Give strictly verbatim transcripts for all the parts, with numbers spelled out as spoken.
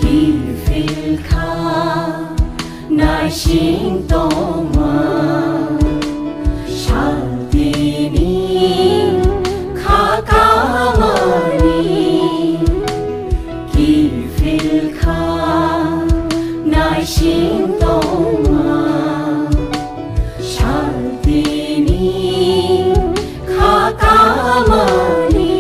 Kiphil kha naising tongma, shaltini kha kamani. Kiphil kha naising tongma, shaltini kha kamani.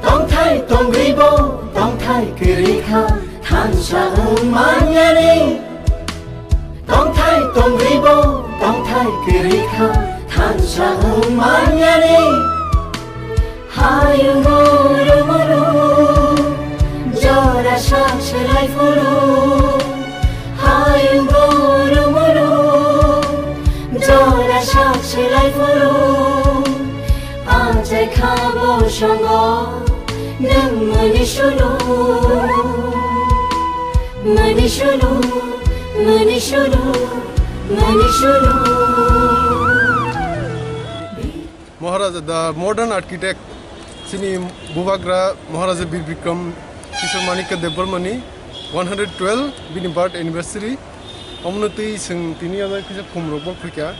Tongthai tongribo, tongthai kwrwi kha, thansa wng manyani. Tongthai tongribo, tongthai kwrwi kha, thansa wng manyani. Hayung guru guru, jora sak selai phuru. Hayung guru guru, jora sak selai phuru. Achai kha bo songo, nwng mani sulu. Mani sulu, mani sulu, mani sulu. Maharaja, the modern architect, chini bubagra Maharaja Bir Bikram Kishore Manikya Debbarmani one hundred twelve bini birth anniversary. Omono twi chwng tini ano kisa khumrok bo phaikha.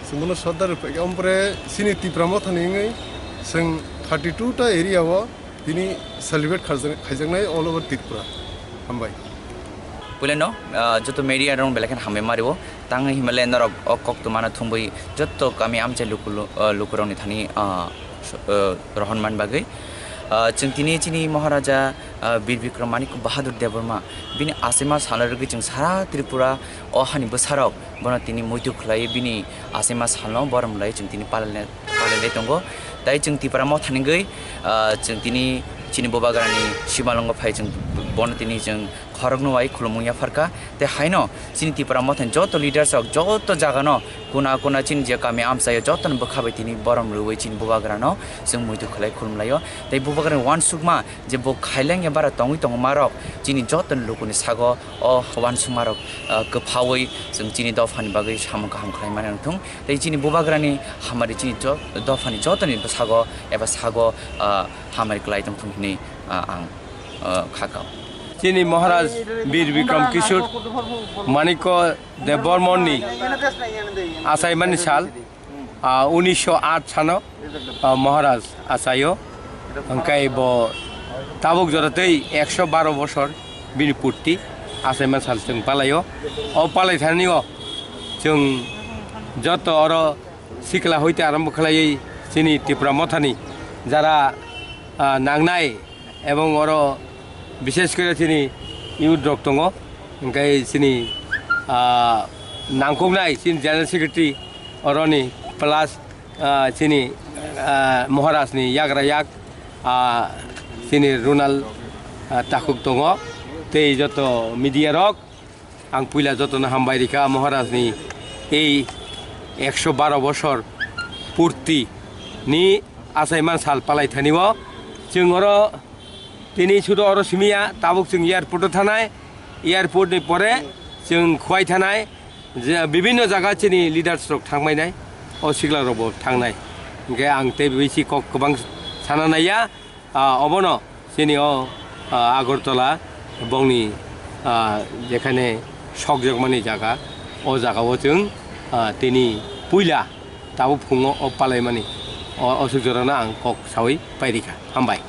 Chwng bono sodda rwphaikha. Ompore chini Tipra Mothani wngwi chwng thirty two ta area o tini celebrate khaijak-, khaijaknai all over Tripura. Hambai. Puilano, ah, joto media rok belai kheno hambai mario. Tang Himalaya norok o koktwmano thumwi joto kami amchai luku-, ah, lukurokni thani, ah, so-, ah, rohon man bagwi. Ah, chwng tini chini Maharaja, ah, Bir Bikram Manik Bahadur Debbarma bini achaima salo rwgwi chwng sara Tripura o hani bwsarok bono tini muitu khlaiwi bini achaima salno borom lai chwng tini palai palai lai tongo. Tai chwng Tipra Mothani wngwi, ah, chwng tini chini bubagrani simalwngo phai chwng bono tini chwng khoroknwi khulumung yapharkha. Tei haino chini Tipra Mothani joto leaders rok joto jagano kuna kuna chini je kami amchaio jotono bwkha bai tini borom rwwi chini bubagrano chwng muitu khlai khulumlaio. Tei bubagrani uansukma je bo khailengya bara tongwi tongmarok chini jotoni lukuni sago o uansukmarok, ah, kwphawi chwng chini dophani bagwi samung kaham khlaimani wngthung. Tei chini bubagrani hamari chini jo-, dophani jotoni bwsago eba sago, ah, hamari kwlai tongthung hinwi, ah, ang, ah, kha kao. Chini Maharaj Bir Bikram Kishore Manikya Debbarmani achaimani sal, ah, unisho aat sano, ah, Maharaj achaio. Hwnkhe bo tabuk jora tei ekso baro bosor bini purti achaima sal chwng palaio. O palai thani o chwng joto oro sikla hoite arombo khlaiwi chini Tipra Mothani jara, ah, nangnai ebong oro bishesh kore chini youth rok tongo, hwnkhe chini, ah, nangkuknai chini general secretary oroni plus, ah, chini, ah, Maharaj ni yagra yak, ah, chini Ronald, ah, Takhuk tongo, tei joto media rok. Ang puila jotono hambai rikha Maharaj ni ei ekso baro bosor purti ni achaima sal palai thani o. Chwng oro tini sudo oro simiya, tabuk chwng airport o thanai, airport ni pore chwng Khowai thanai, je bibinno jaga chini leaders rok thangmai nai, o sikla rok bo thangnai. Hwnkhe ang tei bisi kok kwbang sana naiya. Ah, obono chini o, ah, Agartala bongni, ah, jekhane sokjakmani jaga, o jagao chwng, ah, tini puila tabuk phungo o palaimani o, o aswk jorano ang kok saui pairikha. Hambai.